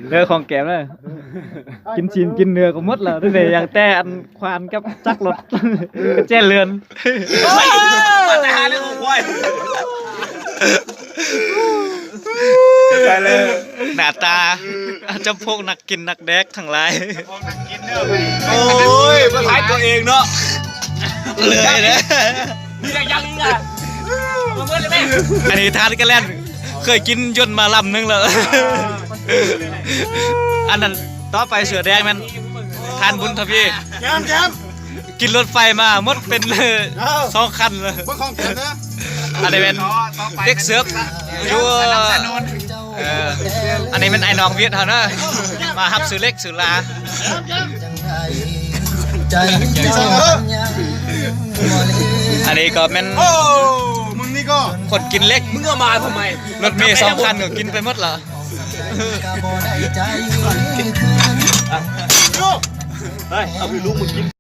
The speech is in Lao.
ເດີ ຂອງແກມເດີ ກິນຊີ້ນກິນເນື້ອກໍໝົດແລ້ວ ເດ ຍັງແຕ່ອັນ ຂວານກັບຈັກລົດ ກະແຈເຮືອນ ມາແຕ່ຫາເລື່ອງຂອງຄວາຍ ໄປເລີຍ ໜ້າຕາຈຳພວກນັກກິນນັກແດກທັງຫຼາຍ ໂອ້ຍ ມາຂາຍຕົວເອງເນາະ ເລີຍເດ້ ມີຫຍັງອີກອ່ະ ເອົາມາເບິດເລີຍແມ່ ອັນນີ້ທານກະແລ່ນ ເຄີຍກິນຍົນມາລຳໜຶ່ງແລ້ວ ອັນນັ້ນ ຕໍ່ໄປເສືອແດງແມ່ນ ທ່ານບຸນທະວີ ແຈມ ແຈມ ກິນລົດໄຟມາໝົດເປັນ ເອີ ສອງຄັນເລີຍ ເບິ່ງຂອງແຖມເດີ ອັນນີ້ແມ່ນເດັກເສິບຢູ່ ເອີ ອັນນີ້ແມ່ນອ້າຍນ້ອງວຽດເຮົາເດີ ມາຮັບຊື້ເຫຼັກຊື້ລາ ອັນນີ້ກໍແມ່ນ ໂອ້ ມຶງນີ້ກໍ ຄົນກິນເຫຼັກ ມຶງເອົາມາທຳໄມ ລົດເມສອງຄັນກໍກິນໄປໝົດລະ ເຮີ້ຍ ເອົາໃຫ້ລູກມຶງກິນ